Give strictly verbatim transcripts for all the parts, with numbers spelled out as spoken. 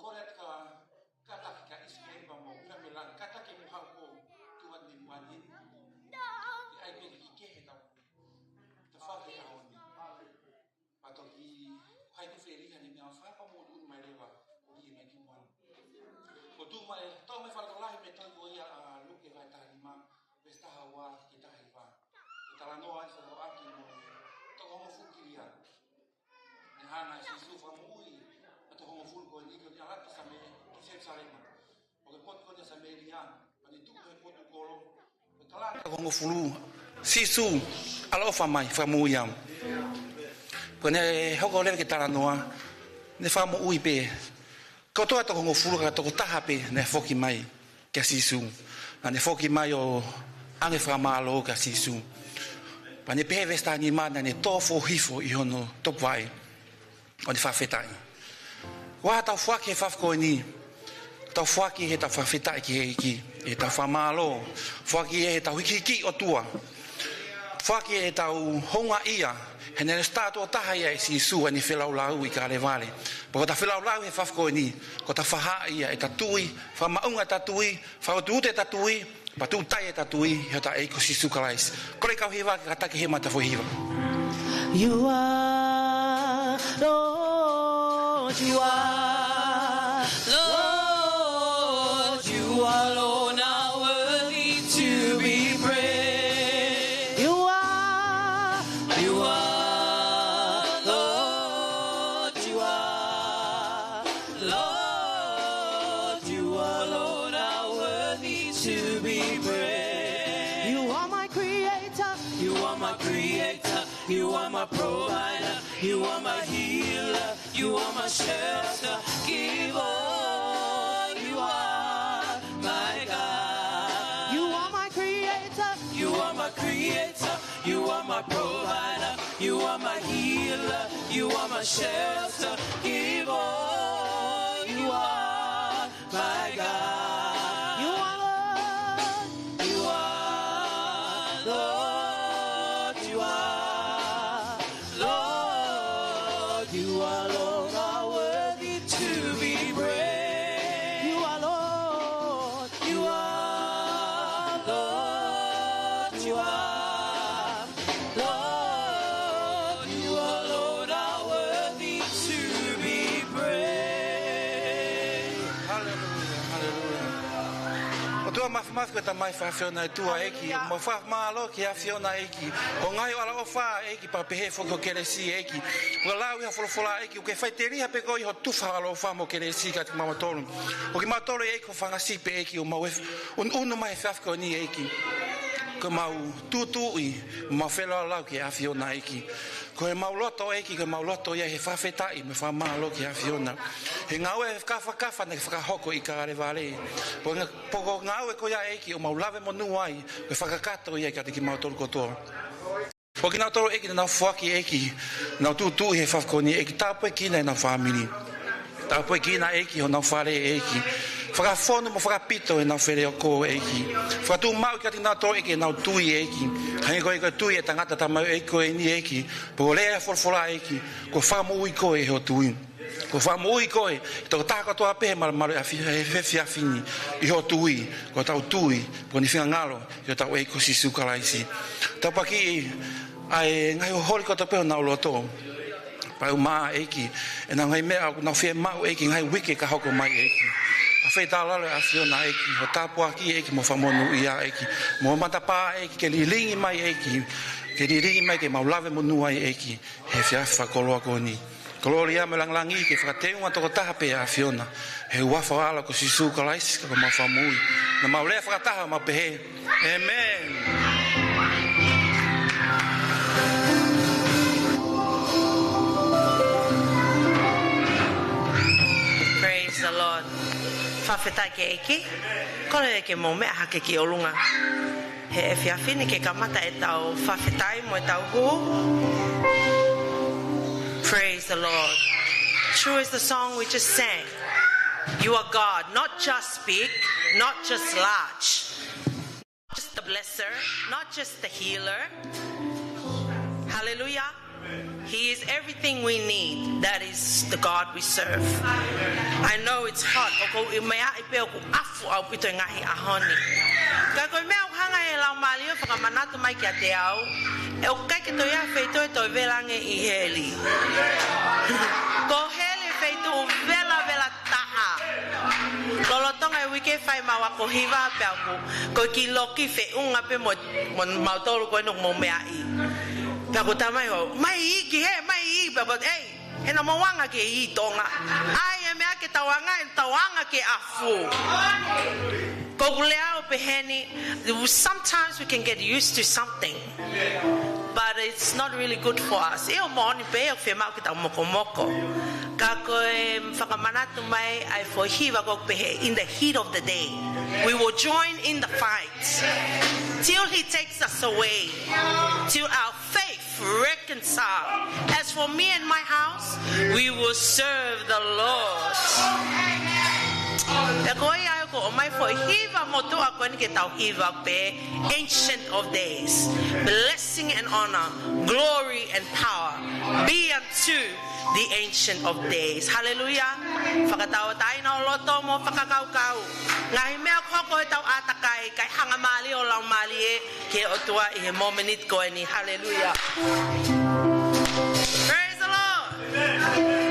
Kole atu ka kātaki ka ʻisi ke pa mo ka me la kātaki mo hau ko tuan ni muani. Ke ai pē ki ke he tau. Te fake au ni. Patoki hai ku feli hani mea faka mo unu mai leva. Ko ia mai ki muani. Ko tu mai, tau mai faka lahi me tau ko ia a Luke vai taha nima. Vesi taha ua ki he taha hiva. Ko e talanoa ʻa e folofola ki mo. Toko hongofulu ki ia. Ne hanga ʻe Sīsū fakamoʻui ʻa e toko hongofulu ko eni ko eni ʻalu atu ki Same-, ki Selusalema. ʻO ko e potu ko eni ʻa Samēlia, pea ne tuʻu he potu kolo. Ko e tala ʻa e toko hongofulu, Sīsū, ʻaloʻofa mai, fakamoʻui au. Pea ne hoko leva ki he talanoa, ne fakamoʻui pē. Kotoa e toko hongofulu ka toko taha pē, ne foki mai kia Sīsū. Naʻa ne foki mai ʻo ʻoange fakamālō kia Sīsū. Pea ne pehē vesi taha nima naʻa ne tō foʻohifo ʻi hono topuvaʻe. ʻO ne fakafetaʻi. Ko e hā ʻetau foaki he efiafi ko eni? Tau foaki heʻetau fakafetaʻi ki he ʻEiki. ʻEtau fakamālō. Foaki heʻetau hikihiki ʻOtua. Foaki heʻetau houngaʻia. He naʻe ʻosi tā tuʻo taha ia ʻe Sīsū ʻene feilaulau ʻi Kalevale. Pea ko ʻeta feilaulau he efiafi ko eni, ko ʻeta fakahaaʻi ia ʻeta tui, fakamaʻunga ʻeta tui, fakaʻutuʻutu ʻeta tui, pea tuʻu tai ʻeta tui, ʻi hota ʻEiki ko Sīsū Kalaisi. Kole kau hiva ke kātaki he mata foʻi hiva. You are, Lord, you are, Lord, you alone are worthy to be praised. You are, you are, Lord, you are, Lord, you alone are worthy to be praised. You are my creator. You are my creator. You are my provider. You are my healer. You are my shelter giver. You are my God. You are my creator. You are my creator. You are my provider. You are my healer. You are my shelter giver. You are my God. You are Lord. You are Lord. You are Lord. You alone are worthy to be praised. You are Lord. You are Lord. You are Lord, you alone are worthy to be praised. Haleluia, haleluia. ʻOtua māfimafi ko e Tamai fakaʻafiona ʻEiki, ʻoku mau fakamālō ki he ʻAfiona ʻEiki. Hoʻo ngaahi ʻaloʻofa ʻEiki, pea pehē foki hoʻo kelesi ʻEiki. Kuo lau ʻi hoʻo folofola ʻEiki, ʻoku ke faʻiteliha pē koe ʻi hoʻo tufa ʻaloʻofa mo e kelesi kiate kimautolu. Ko kimautolu ʻEiki ko e fanga sipi ʻEiki, ʻoku mau ʻunuʻunu mai he efiafi ko eni ʻEiki. Ko ʻemau tūtuuʻi, mau feilaulau ki he ʻAfiona ʻEiki. Ko ʻemau loto ʻEiki, ko ʻemau loto ia he fakafetaʻi mo e fakamālō ki he ʻAfiona. He ngāue fakafakafa naʻe fakahoko ʻi Kalevale. Pea ko e ngā-, pea ko e ngāue ko ia ʻEiki, ʻoku mau lave monū ai, ko e fakakakato ia kiate kimautolu kotoa. Ko kinautolu ʻEiki naʻa nau foaki ʻEiki, nau tūtuuʻi he efiafi ko eni ʻEiki, tāpuekina ʻenau fāmili. Tāpuekina ʻEiki honau fale ʻEiki. Fakafonu mo fakapito ʻenau feleoko ʻEiki. Fakatuʻumaʻu kiate kinautolu ʻEiki ʻenau tui ʻEiki. Hangē ko e, ko e tui ʻa e tangata tamaioʻeiki ko eni ʻEiki. Pea ko e lea ʻa e folofola ʻEiki, kuo fakamoʻui koe ʻe hoʻo tui. Kuo fakamoʻui koe ʻe he tokotaha kotoa pē he malumalu ʻo e efi-, he efiafi ni ʻi hoʻo tui, ko hotau tui, ko ʻene finangalo, ʻi hotau ʻEiki ko Sīsū Kalaisi. Tāpuakiʻi ʻa e ngaahi holi kotoa pē honau loto. Pea ʻumaʻā ʻEiki ʻenau ngaahi meʻa ʻoku nau fiemaʻu ʻEiki ngaahi uike ka hoko mai ʻEiki. ʻA e feitā lalo ʻa e ʻAfiona ʻEiki, hoʻo tāpuaki ʻEiki mo fakamonūʻia ʻEiki. Mo e matapā ʻEiki ke lilingi mai ʻEiki, ke lilingi mai ke mau lave monū ai ʻEiki. He efiafi fakakoloa ko eni. Kolōlia mo e langilangi ke fakateunga tokotaha pē ʻa e ʻAfiona. He huafa ʻo e ʻAlo ko Sīsū Kalaisi ko homau Fakamoʻui. Naʻa mau lea fakataha ʻo mau pehē, ʻĒmeni. Praise the Lord. Fakafetaʻi ki he ʻEiki. Kole ke mou meʻa hake ki ʻolunga. He efiafi ni ke kamata ʻetau fakafetaʻi mo ʻetau hū. Praise the Lord. True is the song we just sang. You are God, not just big, not just large. Not just the blesser, not just the healer. Hallelujah. He is everything we need. That is the God we serve. I know it's hot. ʻOku ou meaʻi pē ʻoku ʻafu ʻaupito e ngaahi ʻaho ni. Ka ko e meʻa ʻoku hanga ʻe he Laumālie ʻo fakamanatu mai kiate au, ʻe ʻikai ke toe ʻi ai ha feituʻu ʻe toe vela ange ʻi heli. Ko heli feituʻu velavela taha. Lolotonga e uike fai mau ako hiva pea ʻoku, ko e kiʻi loki feʻunga pē mo, mo mautolu ko eni ʻoku mou meaʻi. Pea ʻoku tala mai ʻo, mai ʻi ki hē, mai ʻi, pea ʻoku, ei, he naʻa mou anga ke ʻi Tonga. ʻAi e meʻa ke tau anga, ʻe tau anga ke ʻafu. Ko ʻeku lea ʻo pehē ni, sometimes we can get used to something, but it's not really good for us. ʻIo, moʻoni pē ʻoku fiemaʻu ke tau mokomoko. Ka ko e fakamanatu mai ʻa e foʻi hiva ʻoku pehē, in the heat of the day, we will join in the fight till he takes us away, till our faith reconcile. As for me and my house, we will serve the Lord. Pea ko ia ʻoku ʻomai foʻi hiva motuʻa ko eni ke tau hiva pē, Ancient of Days. Blessing and honor, glory and power be unto the Ancient of Days. Hallelujah. Fakatauʻatāina ʻo loto mo fakakaukau. Ngaahi meʻa ʻoku hoko ʻi heʻetau ʻātakai, kae hanga mālie ʻo Laumālie ki he ʻOtua ʻi he momeniti ko eni. Hallelujah. Praise the Lord.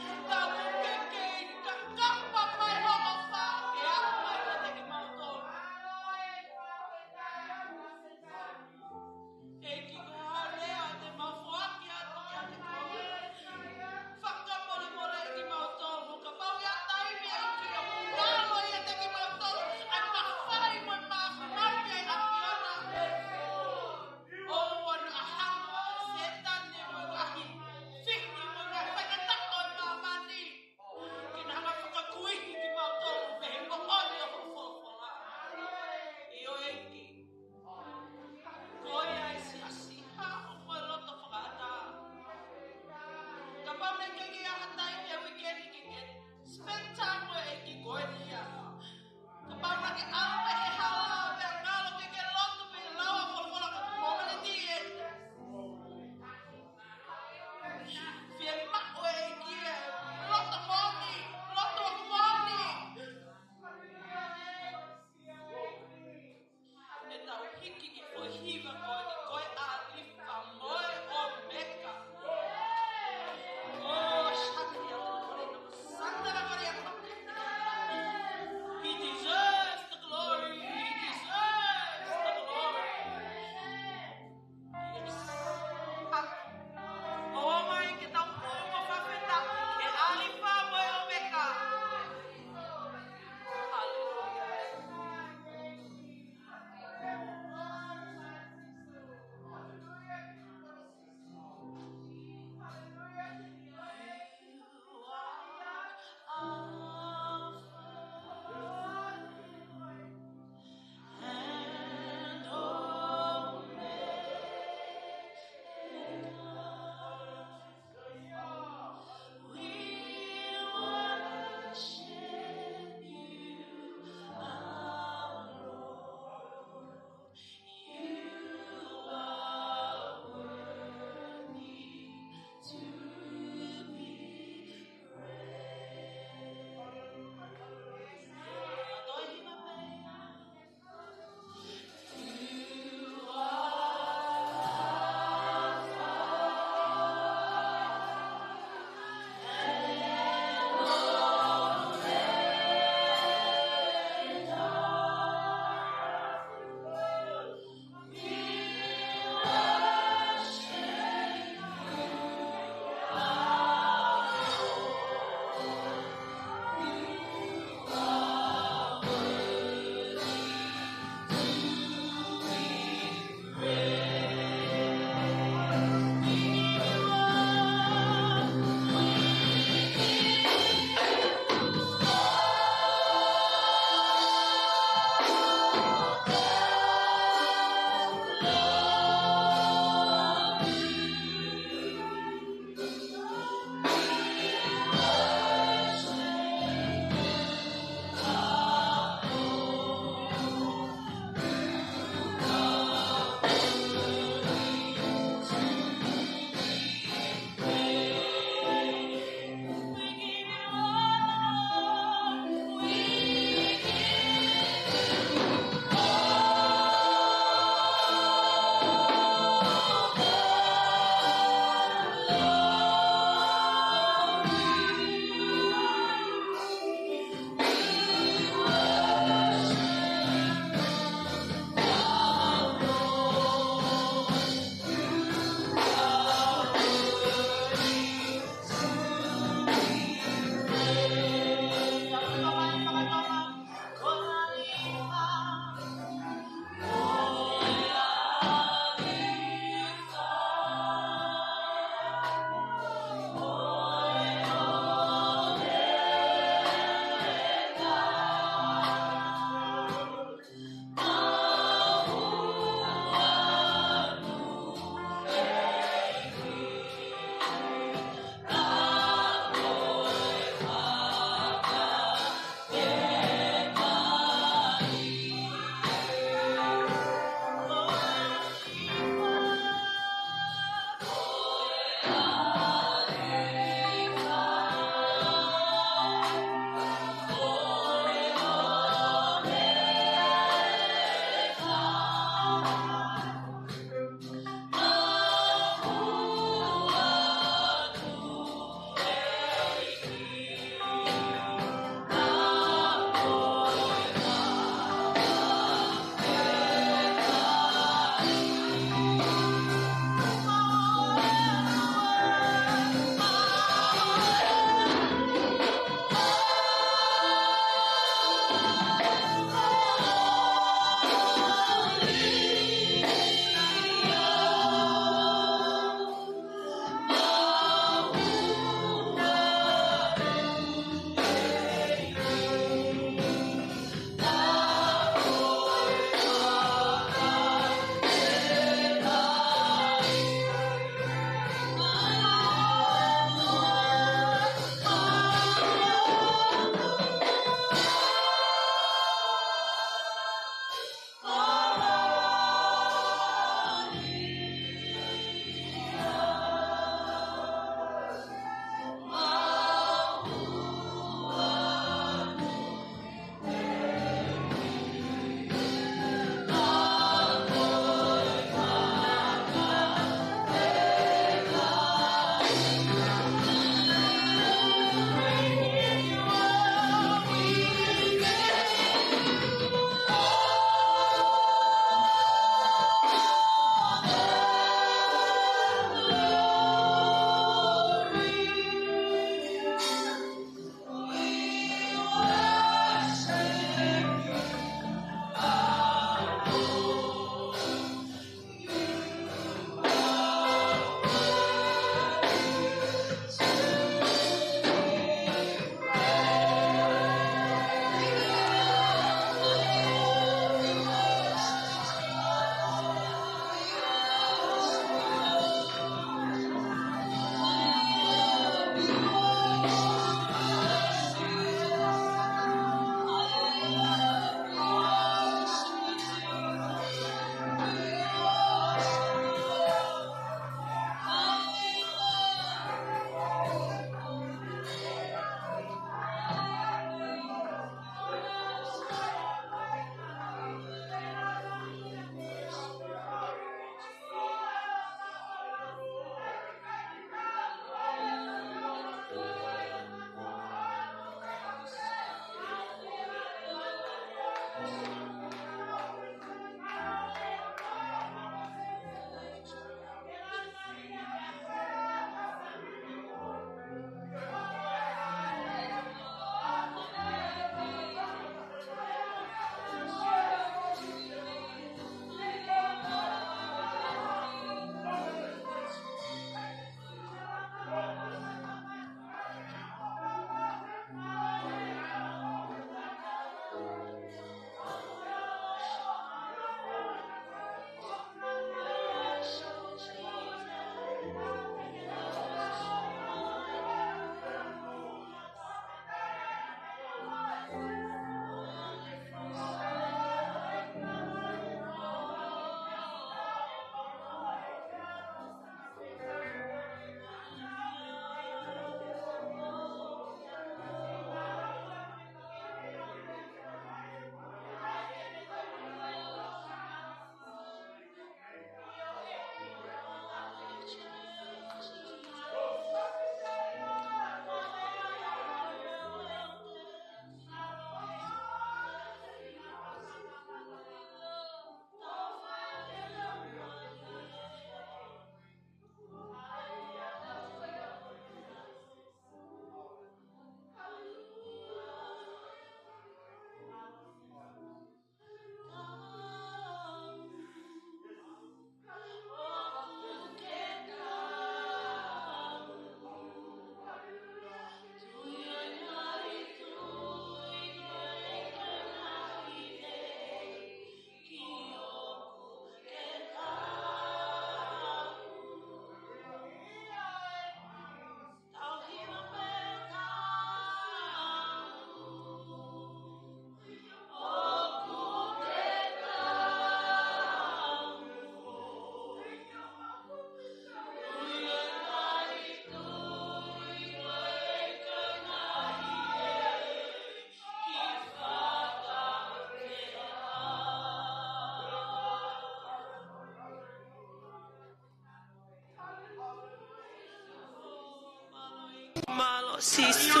Sīsū.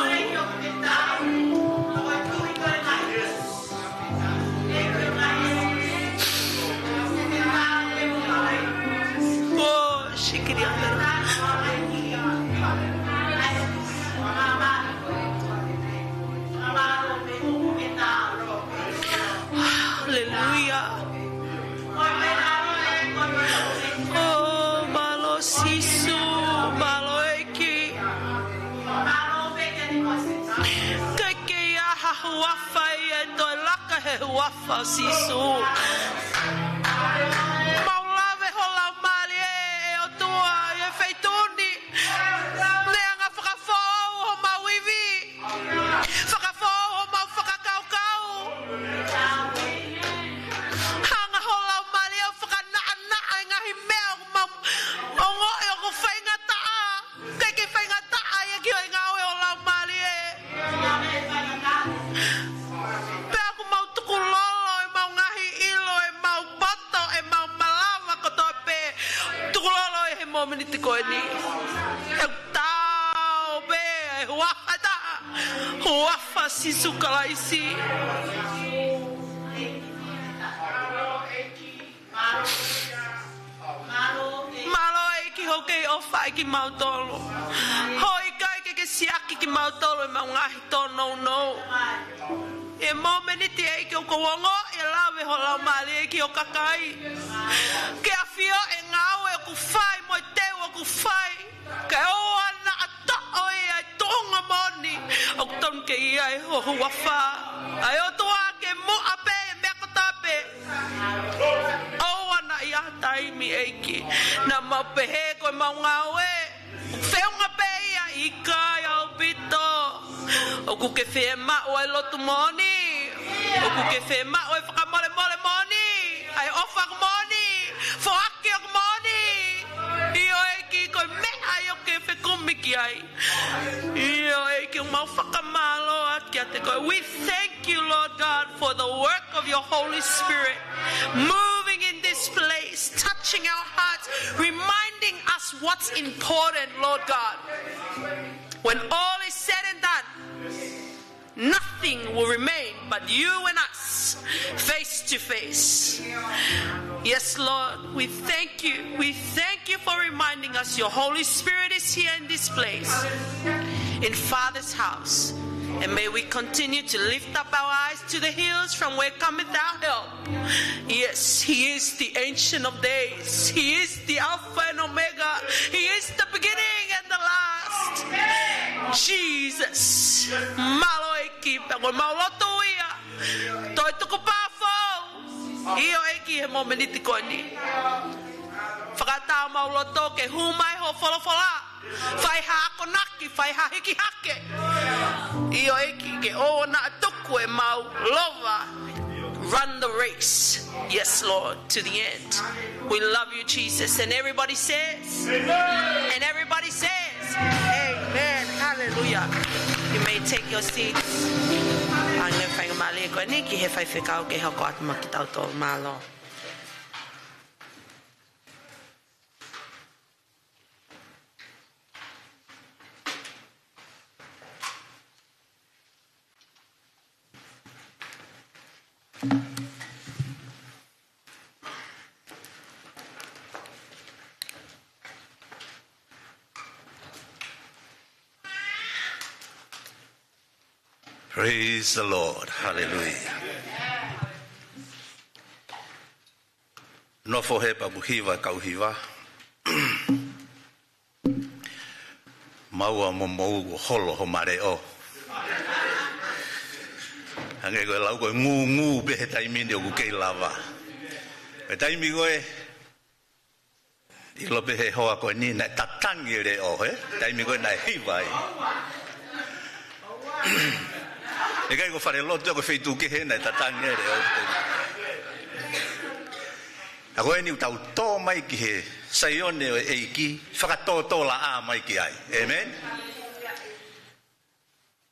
Oh, shikiri andara. Hallelujah. Oh, mālō Sīsū, mālō ʻEiki. Ke ke ʻi ai ha huafa ia ʻe toe laka he huafa ʻo Sīsū. Mau lave ho Laumālie ʻe ʻOtua ʻi he feituʻu ni. Neongo fakafoʻou homau ivi. Fakafoʻou homau fakakaukau. Hanga ho Laumālie ʻo fakanaʻanaʻa e ngaahi meʻa ʻoku mau ongoʻi ʻoku faingataʻa. Ke ke faingataʻa ia ki he ngāue ʻo Laumālie. Pea ʻoku mau tukulolo ʻemau ngaahi ʻilo, ʻemau poto, ʻemau malava kotoa pē. Tukulolo ʻi he momeniti ko eni. ʻE tau pē, ʻe huafa taha. Huafa Sīsū Kalaisi. Mālō ʻEiki hoʻo kei ʻofa ʻi kimautolu. Hoʻo ʻikai ke ke siʻaki kimautolu ʻemau ngaahi tōnounou. ʻI he momeniti ʻEiki ʻoku ou ongoʻi e lave ho Laumālie ki ho kakai. Ke ʻafioʻi e ngāue ʻoku fai mo e teu ʻoku fai. Kae ʻoua naʻa toʻo ia e tuʻunga moʻoni ʻoku tonu ke ʻi ai ho huafa. ʻAi ʻOtua ke muʻa pē e meʻa kotoa pē. ʻOua naʻa ʻi ai ha taimi ʻEiki naʻa mau pehē ko ʻemau ngāue feʻunga pē ia, ʻikai ʻaupito. ʻOku ke fiemaʻu ʻa e lotu moʻoni. ʻOku ke fiemaʻu ʻa e fakamolemole moʻoni. ʻA e ʻofa moʻoni. Foaki ʻoku moʻoni. ʻIo ʻEiki ko e meʻa ia ʻoku ke fekumi ki ai. ʻIo ʻEiki ʻoku mau fakamālō atu kiate koe. We thank you, Lord God, for the work of your Holy Spirit moving in this place, touching our hearts, reminding us what's important, Lord God. When all is said and done, nothing will remain but you and us, face to face. Yes, Lord, we thank you. We thank you for reminding us your Holy Spirit is here in this place, in Father's house. And may we continue to lift up our eyes to the hills from where cometh our help. Yes, he is the Ancient of Days. He is the Alpha and Omega. He is the beginning and the last. Jesus. Mālō ʻEiki, pea ko ʻemau lotu ia. Toe tukupā foʻou. ʻIo ʻEiki he momeniti ko eni. Fakaʻatā homau loto ke hū mai ho folofola. Fai ha akonaki, fai ha hiki hake. ʻIo ʻEiki ke ʻoua naʻa tuku ʻemau lova. Run the race. Yes, Lord, to the end. We love you, Jesus. And everybody says, Amen. And everybody says, Amen. Hallelujah. You may take your seats. Hangē ko e faingamālie ko eni ki he faifekau ke hoko atu maʻa kitautolu, mālō. Praise the Lord. Hallelujah. Nofo he pea ʻoku hiva e kau hiva. Maua mo mou ʻo holo homa leʻo. Hangē ko e lau ko e ngūngū pē he taimi ni ʻoku kei lava. Ko e taimi ko ē, ʻilo pē he hoa ko eni naʻe tatangi e leʻo, he? Taimi ko ē naʻe hiva ai. ʻIkai ko falelotu ko e feituʻu kehe naʻe tatangi e leʻo. ʻA ko eni ʻoku tau tō mai ki he Saione ʻo e ʻEiki, fakatōtōlaʻā mai ki ai. Amen?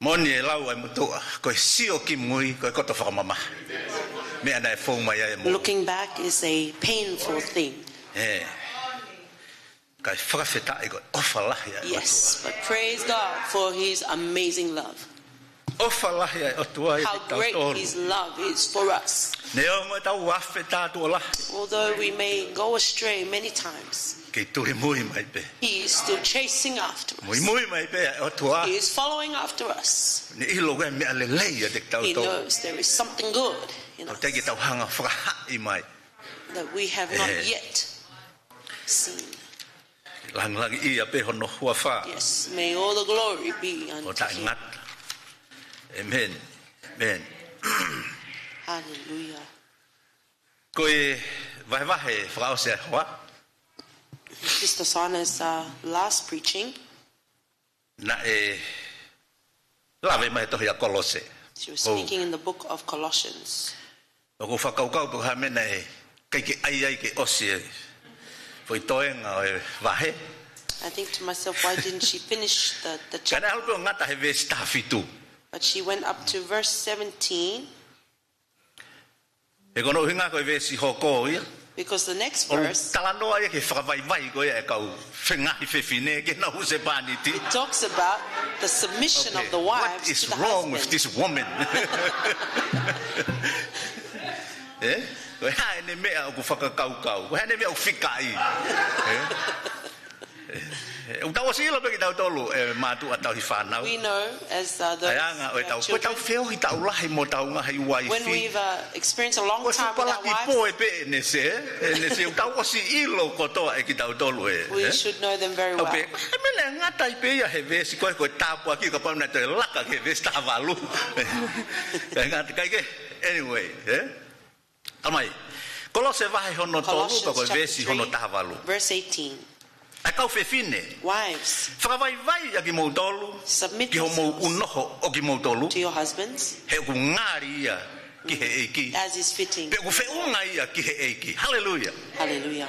Moʻoni e lau ʻa e motuʻa, ko e sio ki mui, ko e koto fakamamahi. Meʻa naʻe fou mai ai e moʻui. Looking back is a painful thing. ʻE. Kae fakafetaʻi ko e ʻofa lahi ʻa e ʻOtua. Yes, but praise God for his amazing love. ʻOfa lahi ʻa e ʻOtua ia kiate kitautolu. How great his love is for us. Neongo ʻetau afe tātuʻo lahi. Although we may go astray many times, kei tulimui mai pē. He is still chasing after us. Muimui mai pē ʻa e ʻOtua. He is following after us. Ne ʻilo ko e meʻa lelei ʻiate kitautolu. He knows there is something good in us. ʻOku teʻeki ke tau hanga ʻo fakahaaʻi mai. That we have not yet seen. Langilangiʻia pē hono huafa. Yes, may all the glory be unto him. ʻO taʻengata. Amen. Amen. Hallelujah. Ko e vahevahe fakaʻosi ʻa e hoa. Sister Sana's, uh, last preaching. Naʻe lave mai he tohi ʻa Kolose. She was speaking in the book of Colossians. ʻOku ou fakakaukau pe ko e hā e meʻa naʻe ʻikai ke ʻai ai ke ʻosi e foʻi toenga ʻo e vahe. I think to myself, why didn't she finish the, the chapter? Ka naʻe ʻalu pē ʻo ngata he veesi taha fitu. But she went up to verse seventeen. He ko hono ʻuhinga ko e veesi hoko ia. Because the next verse, ʻoku talanoa ia ki he fakavaivai ko ia ʻa e kau fengahi fefine ki heʻenau husepāniti. It talks about the submission of the wives to the husband. What is wrong with this woman? Eh? Ko e hā ʻene meʻa ʻoku fakakaukau? Ko e hā ʻene meʻa ʻoku fikaʻi? Eh? ʻOku tau ʻosi ʻilo pē kitautolu, ʻe mātuʻa tauhi fānau. We know as, uh, those, ʻa e anga ʻo ʻetau, ko ʻetau feohi taʻu lahi mo hotau ngaahi uaifi. When we've, uh, experienced a long time with our wives, ko e fuʻu palaki pō ē pē ʻEnisi, ʻEnisi, ʻoku tau ʻosi ʻilo kotoa ʻe kitautolu ē. We should know them very well. ʻOku pehē, ʻe meʻa naʻe ngata ai pē ia he veesi ko ē, ko e tāpuaki kapau naʻe toe laka ki he veesi taha valu. ʻE ngata, kae kehe, anyway, eh? Tala mai. Kolose vahe hono tolu, Colossians chapter three, pea ko e veesi hono taha valu. Verse eighteen. ʻA e kau fefine. Wives, fakavaivai ʻa kimoutolu, submit yourselves, ki hoʻomou ʻunoho ʻo kimoutolu, to your husbands, he ʻoku ngali ia ki he ʻEiki, as is fitting, pea ʻoku feʻunga ia ki he ʻEiki. Haleluia. Hallelujah.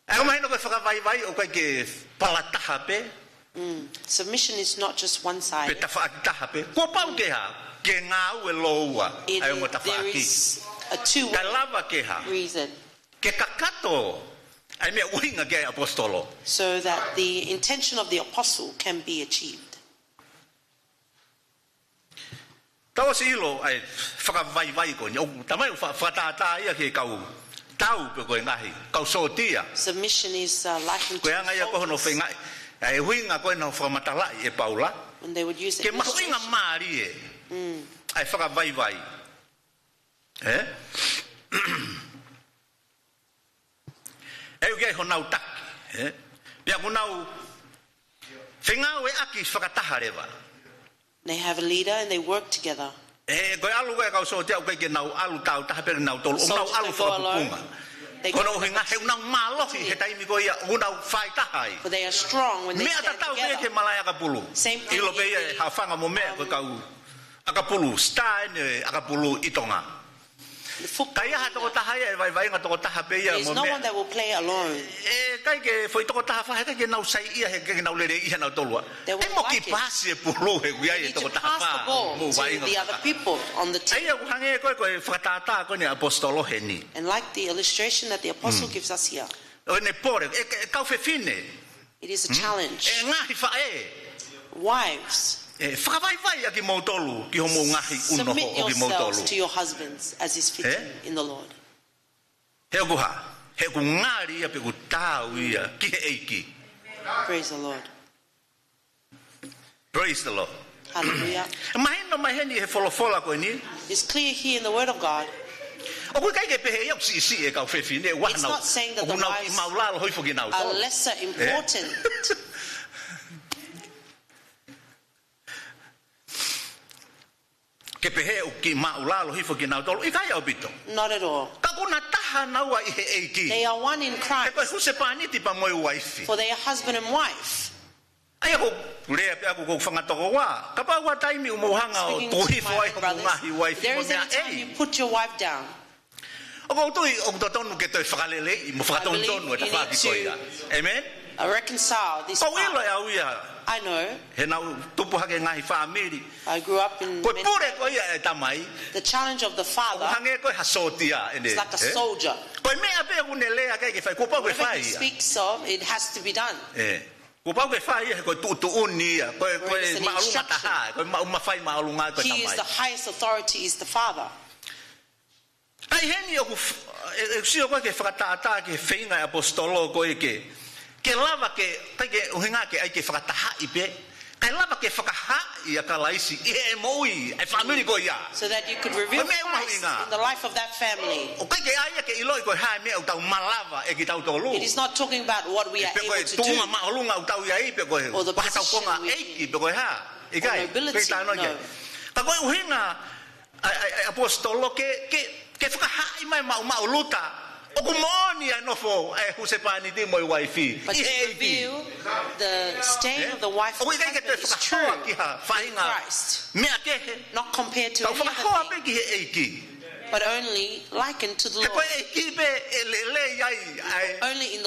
ʻA ia ʻoku mahino ko e fakavaivai ʻoku ʻikai ke palataha pē. Mm. Submission is not just one-sided. Pe tafaʻaki taha pē. Kuo pau ke hā? Ke ngāue lōua. It, ʻa e ongo tafaʻaki. There is a two-way reason. Kae lava ke hā? Ke kakato ʻa e meʻa ʻoku ʻuhinga ki ai ʻa e ʻaposetolo. So that the intention of the apostle can be achieved. Tau ʻosi ʻilo ʻa e fakavaivai ko eni. ʻOku talamai ʻoku fa-, fakatātā ia ki he kau tau pe ko e ngaahi kau sōtia. Submission is, uh, likened to soldiers. Ko e anga ia ko hono feingaʻi, ʻa e ʻuhinga ko ena ʻoku fakamatalaʻi ʻe Paula. When they would use the illustration. Ke mahuʻingamālie ʻa e fakavaivai. Eh? ʻE ʻi ai honau taki, eh? Pea ʻoku nau fengāueʻaki fakataha leva. They have a leader and they work together. ʻE, ko e ʻalu ko ē ʻa e kau sōtia ʻoku ʻikai ke nau ʻalu tāutaha pē kinautolu, ʻoku nau ʻalu fakapupunga. Soldiers don't go alone. They go collectively. Ko hono ʻuhinga he ʻoku nau mālohi he taimi ko ia ʻoku nau fai taha ai. For they are strong when they stand together. Meʻa tatau pē ki he malaʻe ʻakapulu. Same thing in the, um, ʻIlo pē ia ʻe hafanga mo meʻa ko e kau ʻakapulu, star ʻeni ʻakapulu ʻi Tonga. The football. ʻIkai ha tokotaha ia ʻe vaivai, ngaahi tokotaha pē ia mo meʻa. There is no one that will play alone. ʻE ʻikai ke foʻi tokotaha fā, he ʻikai ke nau saiʻia, he ʻikai ke nau leleiʻi ʻe nautolu ia. They won't like it. ʻE mo kiʻi pasi e pulu he ʻoku ʻi ai e tokotaha fā. They need to pass the ball to the other people on the team. ʻA ia ʻoku hangē ko e, ko e fakatātā ko eni ʻa e ʻaposetolo heni. And like the illustration that the apostle gives us here. ʻO ʻene pole, ʻe, ʻe kau fefine. It is a challenge. ʻE ngaahi faʻē. Wives, ʻe fakavaivai ʻa kimoutolu ki hoʻomou ngaahi ʻunoho ʻo kimoutolu. Submit yourselves to your husbands as is fitting in the Lord. He ʻoku hā? He ʻoku ngali ia pe ʻoku taau ia ki he ʻEiki. Praise the Lord. Praise the Lord. Hallelujah. Mahino mai heni he folofola ko eni. It's clear here in the word of God. ʻOku ʻikai ke pehē ia ʻoku siʻisiʻi e kau fefine, ʻoku nau, ʻoku nau kiʻi māʻulalo hifo kinautolu. It's not saying that the wives are lesser important. Ke pehē ʻoku kiʻi māʻulalo hifo kinautolu, ʻikai ʻaupito. Not at all. Ka ʻoku na taha naua ʻi he ʻEiki. They are one in Christ. He ko e husepāniti pea mo e uaifi. For they are husband and wife. ʻA ia ʻoku ou lea pē ʻaku ko e fanga tokoua. Kapau ʻoku ʻi ai ha taimi ʻoku mou hanga ʻo tuku hifo ai homou ngaahi uaifi mo e meʻa ʻei. Speaking to my brother, there is a time you put your wife down. ʻOku ou tui ʻoku totonu ke toe fakaleleiʻi mo fakatonutonu e tafaʻaki ko ia. I believe you need to, uh, reconcile this part. ʻĒmeni? ʻOku ou ʻilo ʻe au ia. I know. He naʻá ku tupu hake he ngaahi fāmili. I grew up in many families. Ko e pule ko ia ʻa e tamai. The challenge of the father, ʻoku hangē ko ha sōtia ʻene, eh? Is like a soldier. Ko Ko e meʻa pē ʻoku ne lea ki ai ke fai, kuo pau ke fai ia. Whatever he speaks of, it has to be done. ʻE. Kuo pau ke fai ia, he ko e tuʻutuʻuni ia, ko e, ko e māʻolunga taha, ko e maʻu mafai māʻolunga ko e tamai. He is the highest authority, is the father. ʻA ia heni ʻoku f-, ʻe, ʻe sio ko ē ke fakatātā ki he feinga ʻa e ʻaposetolo ko ē ke, ke lava ke, ʻikai ke ʻuhinga ke ʻai ke fakatahaʻi pē, kae lava ke fakahaaʻi ʻa Kalaisi ʻi he moʻui ʻa e fāmili ko ia. So that you could reveal Christ in the life of that family. ʻOku ʻikai ke ʻai ia ke ʻiloʻi ko e hā e meʻa ʻoku tau malava ʻe kitautolu. It is not talking about what we are able to do. Pe ko e tuʻunga māʻolunga ʻoku tau ʻi ai, pe ko e, or the position we in, pe ko e hā. ʻIkai, or nobility, ʻikai ke talanoa ki ai. No. Ka ko e ʻuhinga ʻa e, ʻa e, ʻa e ʻaposetolo ke, ke, ke fakahaaʻi mai maʻu, maʻu Luta ʻoku moʻoni ʻa e nofo ʻa e husepāniti mo e uaifi. But to reveal the state of the wife and husband is true in Christ, not compared to any other thing, but only likened to the Lord. He ko e ʻEiki pē ʻe lelei ai ʻa e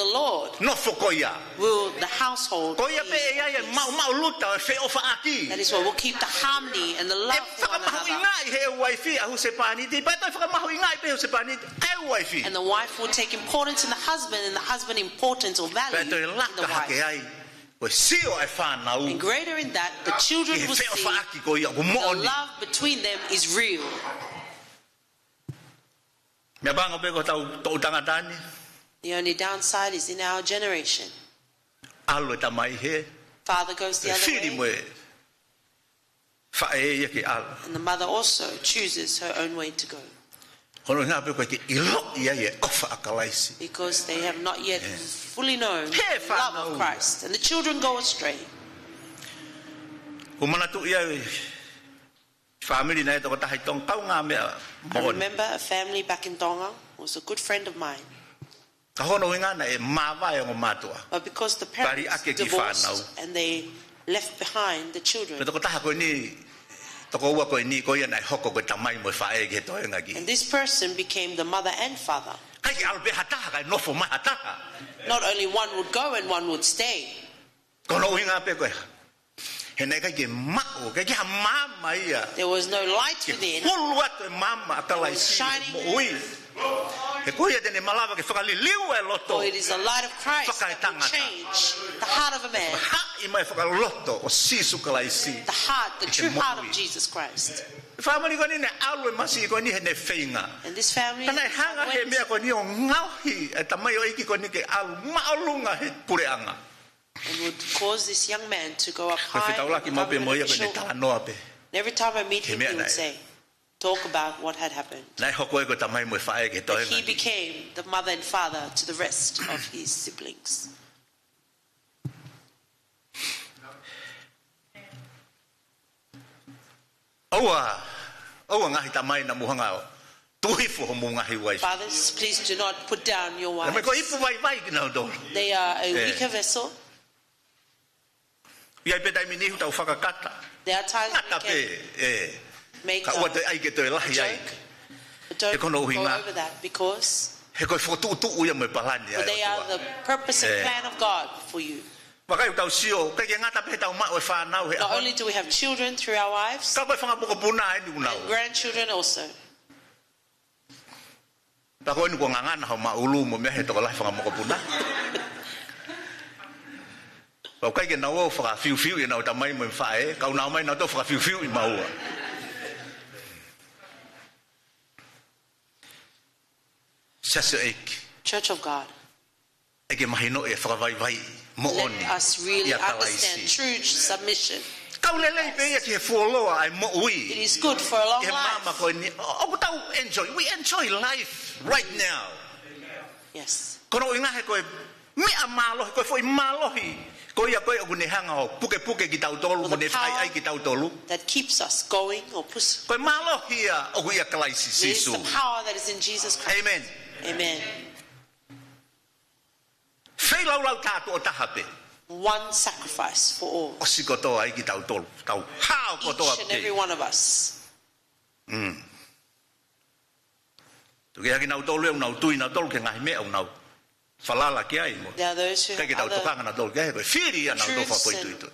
nofo ko ia. Only in the Lord will the household be at peace. Ko ia pē ʻe ʻi ai e maʻu, maʻu Luta ʻo e feʻofaʻaki. That is what will keep the harmony and the love for one another. ʻE fakamahuʻingaʻi ʻe he uaifi ʻa e husepāniti, pea toe fakamahuʻingaʻi pē ʻe he husepāniti ʻa e uaifi. And the wife will take importance in the husband, and the husband importance or value in the wife. Pea toe laka hake ai ko e sio ʻa e fānau ki he feʻofaʻaki ko ia ʻoku moʻoni. And greater in that, the children will see the love between them is real. Meʻapango pē ko hotau toʻutangata ni. The only downside is in our generation. ʻAlu e tamai he, father goes the other way, fili mo e faʻē ia ke ʻalu. And the mother also chooses her own way to go. Ko hono ʻuhinga pē ʻoku ʻikai ke ʻiloʻi ai e ʻofa ʻa Kalaisi. Because they have not yet fully known the love of Christ. He fānau. And the children go astray. ʻOku ou manatuʻi ai fāmili naʻe tokotaha ʻi Tonga, kaungāmeʻa moʻoni. I remember a family back in Tonga, was a good friend of mine. Ka ko hono ʻuhinga naʻe māvae ongo mātuʻa. But because the parents divorced and they left behind the children. Pea tokotaha ko eni, tokoua ko eni, ko ia naʻe hoko ko e tamai mo e faʻē ki he toenga ki. And this person became the mother and father. ʻIkai ke ʻalu pē ha taha, kae nofo mai ha taha. Not only one would go and one would stay. Ko hono ʻuhinga pē ko e hā? He naʻe ʻikai ke maʻu, ʻikai ke ha maama ia. There was no light within. Ke hulu atu e maama ʻa Kalaisi ʻi he moʻui. It was shining. He ko ia te ne malava ke fakaliliu e loto. For it is the light of Christ that will change the heart of a man. Fakaetangata. Haʻi mai e fakaloto ʻo Sīsū Kalaisi. The heart, the true heart of Jesus Christ. Fāmili ko eni naʻe ʻalu e masiʻi ko eni he ne feinga. And this family, ka naʻe hanga he meʻa ko eni ʻo ngaohi e tamaioʻeiki ko eni ke ʻalu māʻolunga he puleʻanga. And would cause this young man to go up high in the government official. Ko e fetaulaki maʻu pē mo ia ko ʻene talanoa pē. And every time I meet him, he would say, talk about what had happened. Naʻe hoko ia ko e tamai mo e faʻē ki he toenga. That he became the mother and father to the rest of his siblings. ʻOua, ʻoua ngaahi tamai naʻa mou hanga ʻo tuku hifo homou ngaahi uaifi. Fathers, please do not put down your wives. Naʻa mei ko e ipu vaivai kinautolu. They are a weaker vessel. ʻE. ʻI ai pē taimi ʻe niʻihi ʻoku tau fakakata. There are times we can make a joke, but don't go over that because he ko e fokotuʻutuʻu ia mo e palani ʻa e ʻOtua. But they are the purpose and plan of God for you. Vakai ʻoku tau sio, ʻikai ke ngata pē heʻetau maʻu e fānau he ʻaho ni. Not only do we have children through our wives, ka ko e fanga mokopuna eni ʻoku nau. And grandchildren also. Pea ko eni kuo ngangana hoʻo maʻulu mo e meʻa he tokolahi fanga mokopuna. Pea ʻoku ʻikai ke nau ō ʻo fakafiufiuʻi ʻenau tamai mo e faʻē, ka ʻoku nau ō mai nautolu ʻo fakafiufiuʻi maua. Siasi ʻo e ʻEiki. Church of God. ʻEiki, mahinoʻi e fakavaivai moʻoni ʻia Kalaisi. Let us really understand true submission. Kau lelei pē ia ki he fuoloa ʻa e moʻui. It is good for a long life. Ki he maama ko eni. ʻO, ʻoku tau enjoy. We enjoy life right now. Yes. Ko hono ʻuhinga he ko e meʻa mālohi, ko e foʻi mālohi ko ia ko ē ʻoku ne hanga ʻo pukepuke kitautolu, mo ne faiʻai kitautolu. For the power that keeps us going or push. Ko e mālohi ia ʻoku ʻia Kalaisi Sīsū. There is the power that is in Jesus Christ. Amen. Amen. Feilaulau tātuʻo taha pē. One sacrifice for all. ʻOsi kotoa ai kitautolu, tau hao kotoa pē. Each and every one of us. Mm. Tuku ke ʻi ai kinautolu ʻoku nau tui nautolu ki he ngaahi meʻa ʻoku nau falala ki ai mo. There are those who have other truths, but they are not. ʻIkai ke tau tokanga nautolu ki ai, he ko e fili ia nautolu fakafoʻituitui.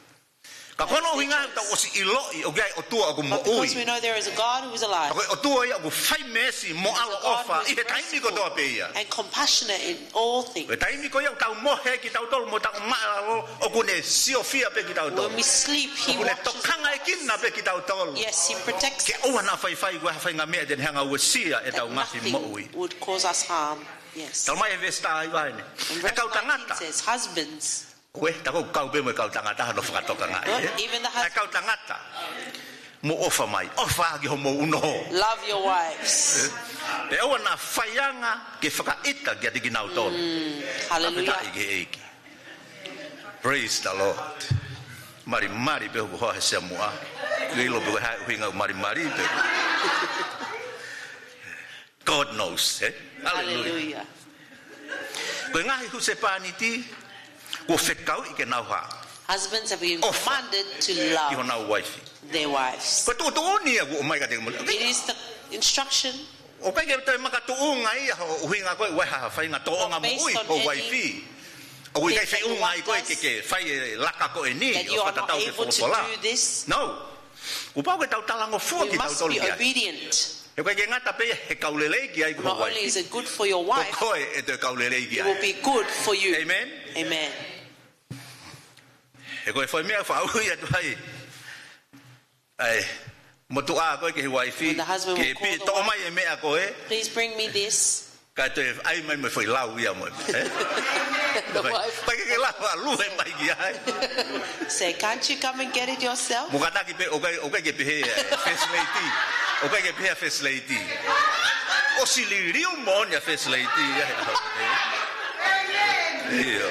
Ka ko hono ʻuhinga ʻoku tau ʻosi ʻiloʻi ʻoku ʻi ai e ʻOtua ʻoku moʻui. But because we know there is a God who is alive, Ka ko e ʻOtua ia ʻoku fai meesi mo ʻaloʻofa ʻi he taimi kotoa pē ia. And compassionate in all things. Ko e taimi ko ia ʻoku tau mohe kitautolu mo tau maʻulalo, ʻoku ne siofia pē kitautolu. When we sleep, he watches over us. ʻOku ne tokangaekina pē kitautolu. Yes, he protects us. Ke ʻoua naʻa faifai ko e hā e faʻahinga meʻa te ne hanga ʻo uesia ʻetau ngaahi moʻui. That nothing would cause us harm. Yes. Talamai ʻe he veesi taha hiva eni. And verse nineteen says, Husbands, Ko e, tā ko e kau pē mo e kau tangata hono fakatokangaʻi, ē? Even the husbands. ʻA e kau tangata, mou ʻofa mai, ʻofa ki homou uno. Love your wives. Pea ʻoua naʻa faianga ke fakaʻita kiate kinautolu. Mm, hallelujah. Fakafetaʻi ki he ʻEiki. Praise the Lord. Malimali pē hoku hoa he sea muʻa. ʻIlo pē ko e hā e ʻuhinga ʻoku malimali pē. God knows, eh? Hallelujah. Hallelujah. Ko e ngaahi husepāniti, kuo fekauʻi ke nau hā? Husbands have been commanded to love their wives. ʻOfa ki honau uaifi. Ko e tuʻutuʻuni ia kuo ʻomai kiate kimoutolu. It is the instruction. ʻOku ʻikai ke toe makatuʻunga ia hoʻo ʻuhinga ko e ʻoku ʻi ai ha faʻahinga tōʻonga moʻui hoʻo uaifi. Not based on anything that the world does, ʻOku ʻikai feʻunga ai koe ke, ke fai e laka ko eni, that you are not able to do this. ʻO fakataha ki he folofola. No. Kuo pau ke tau talangofua kitautolu ki ai. We must be obedient. He ʻoku ʻikai ke ngata pē ia he kau lelei ki ai ko ho uaifi. Not only is it good for your wife, Ko koe ʻe toe kau lelei ki ai. It will be good for you. Amen. Amen. He ko e foʻi meʻa faʻu ia atu ai. ʻAi, motuʻa ko ē ki he uaifi. When the husband will call the wife, Ke pī, toʻo mai e meʻa ko ē. Please bring me this. Kae toe ʻai mai mo e foʻi lau ia mo e, eh? The wife. ʻIkai ke ke lava ʻalu mai ki ai. Say, "Can't you come and get it yourself?" Mo kātaki pē, ʻoku ʻikai, ʻoku ʻikai ke pehē, eh, First Lady. ʻOku ʻikai ke pehē First Lady. ʻOsi liliu moʻoni ʻa First Lady, eh? ʻIo.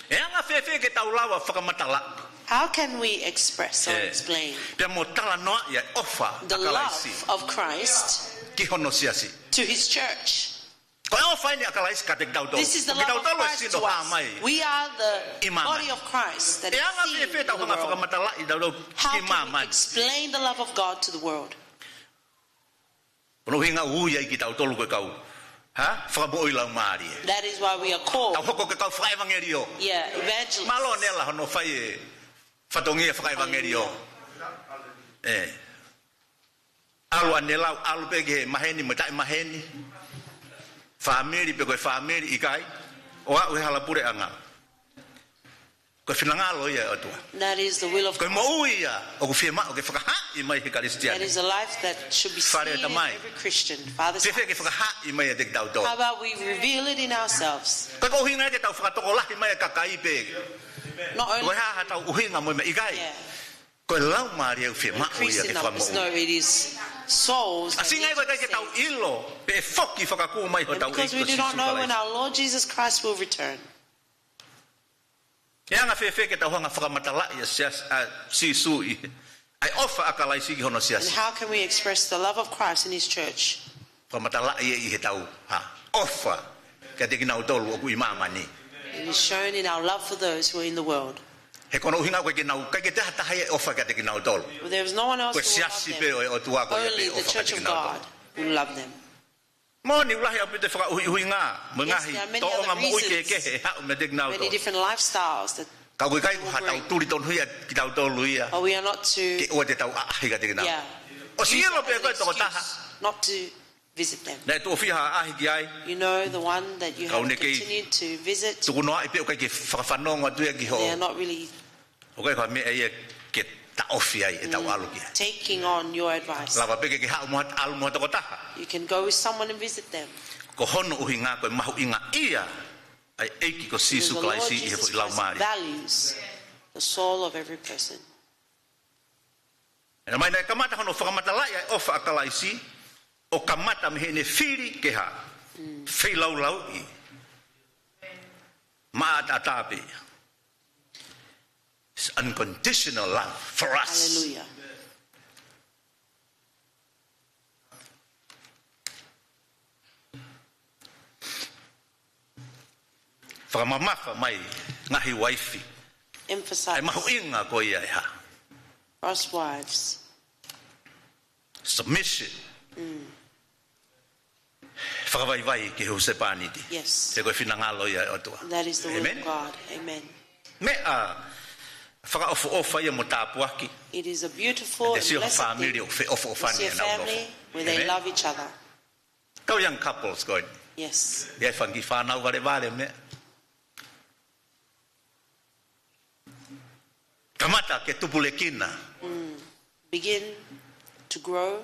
ʻE anga fēfē ke tau lava fakamatalaʻi? How can we express or Eh, explain pea mo talanoaʻi ʻa e ʻofa ʻa Kalaisi the love of Christ ki hono siasi? To his church? Ko e ʻofa eni ʻa Kalaisi kiate kitautolu. This is the love of Christ to us. Ko kitautolu e sino hā mai ʻi māmani. We are the body of Christ that is seen in the world. ʻE anga fēfē tau hanga fakamatalaʻi tautolu ki māmani? How can we explain the love of God to the world? Ko hono ʻuhinga ʻoku ui ai kitautolu ko e kau, ha? Fakamoʻui laumālie. That is why we are called. Tau hoko ko e kau fakaʻevangeliō. Yeah, evangelists. Mālō ʻa Nela hono fai e fatongia fakaʻevangeliō. Hallelujah. Eh. ʻAlu ʻa Nela, ʻalu pē ki he maheni mo e taʻemaheni. Fāmili pē ko e fāmili ʻikai. ʻO aʻu he hala puleʻanga. Ko e finangalo ia ʻo e ʻOtua. That is the will of God. Ko e moʻui ia ʻoku fiemaʻu ke fakahaaʻi mai he Kalisitiane. That is a life that should be seen in every Christian. Fale ʻo e Tamai. Father's house. Fēfē ke fakahaaʻi mai ʻiate kitautolu? How about we reveal it in ourselves? Ko e ʻuhinga ke tau fakatokolahi mai e kakai pē. Not only Ko e hā haʻatau ʻuhinga mo e meʻa ʻikai. Yeah. Ko e laumālie ʻoku fiemaʻu ia ke fakamoʻui. Increase in numbers. No, it is souls that need to be saved. ʻAsi ngai ko e ʻikai ke tau ʻilo pe ʻe foki fakakū mai hotau ʻEiki ko Sīsū Kalaisi. And because we do not know when our Lord Jesus Christ will return. ʻE anga fēfē ke tau hanga fakamatalaʻi ʻa Sias-, ʻa Sīsū ʻi, ʻa e ʻofa ʻa Kalaisi ki hono siasi? And how can we express the love of Christ in his church? Fakamatalaʻi ʻe ʻi heʻetau, ha, ʻofa kiate kinautolu ʻoku ʻi māmani. It is shown in our love for those who are in the world. He ko hono ʻuhinga ʻoku ʻikai ke nau, ʻikai ke te hataha ia ʻe ʻofa kiate kinautolu. Well, there is no one else who will love them. Ko e siasi pē ʻo e ʻOtua ko ia pē ʻe ʻofa kiate kinautolu. Only the church of God will love them. Moʻoni, ʻoku lahi ʻaupito e fakaʻuhiʻuhinga mo e ngaahi tōʻonga moʻui kehekehe ʻe haʻu meiate kinautolu. Yes, there are many other reasons, many different lifestyles that people bring. Ka ʻoku ʻikai ko haʻatau tulitonuhia kitautolu ia. But we are not to, ke ʻoua te tau ʻaʻahi kiate kinautolu. Yeah, use that as an excuse not to visit them. ʻOsi ʻilo pē ʻe koe e tokotaha naʻe tuʻo fiha ʻaʻahi ki ai. You know the one that you have continued to visit. Kau nei kei tukunoaʻi pē ʻoku ʻikai ke fakafanongo atu ia ki hoʻo. They are not really ʻOku ʻikai ko ha meʻa ia ke taʻofi ai ʻetau ʻalu ki ai. Mm, taking on your advice. Lava pē ke ke haʻu mo ha, ʻalu mo ha tokotaha. You can go with someone and visit them. Ko hono ʻuhinga ko e mahuʻingaʻia ʻa e ʻEiki ko Sīsū Kalaisi ʻi he foʻi laumālie. Because the Lord Jesus Christ values the soul of every person. ʻE ʻomai naʻe kamata hono fakamatalaʻi ʻa e ʻofa ʻa Kalaisi, ʻo kamata mei heʻene fili ke hā? Mm. Feilaulauʻi. Maʻataʻatā pē. His unconditional love for us. Hallelujah. Fakamamafa mai ngaahi uaifi. Emphasize. ʻA e mahuʻinga ko ia ʻe hā? Us wives. Submission. Mm. Fakavaivai ki he husepāniti. Yes. He ko e finangalo ia ʻo e ʻOtua. That is the will of God. Amen. Meʻa fakaʻofoʻofa ia mo tāpuaki. It is a beautiful and blessed thing to see a family where they love each other. Te sio he family ʻoku feʻofoʻofani ʻenau nofo. Amen. Kau young couples ko eni. Yes. ʻI ai e fanga kiʻi fānau valevale meʻa. Kamata ke tupulekina. Mm. Begin to grow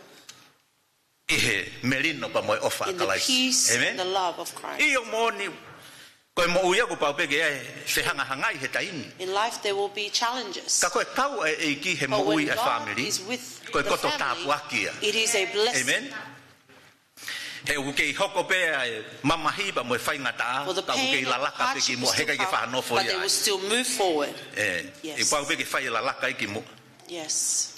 ʻi he melino pea mo e ʻofa ʻa Kalaisi. In the peace and the love of Christ. Amen. ʻIo moʻoni, ko e moʻui ʻoku pau pē ke ʻi ai e fehangahangai he taimi. In life there will be challenges. Ka ko e kau ʻa e ʻEiki he moʻui ʻa e fāmili, but when God is with the family, ko e koto tāpuaki ia. It is a blessing. Amen. He ʻoku kei hoko pē ʻa e mamahi pea mo e faingataʻa, ka ʻoku kei lalaka pē ki muʻa, he ʻikai ke fakanofo ia. For the pain and the hardship is still coming, but they will still move forward. Ē, yes. ʻE pau pē ke fai e lalaka ia ki muʻa. Yes.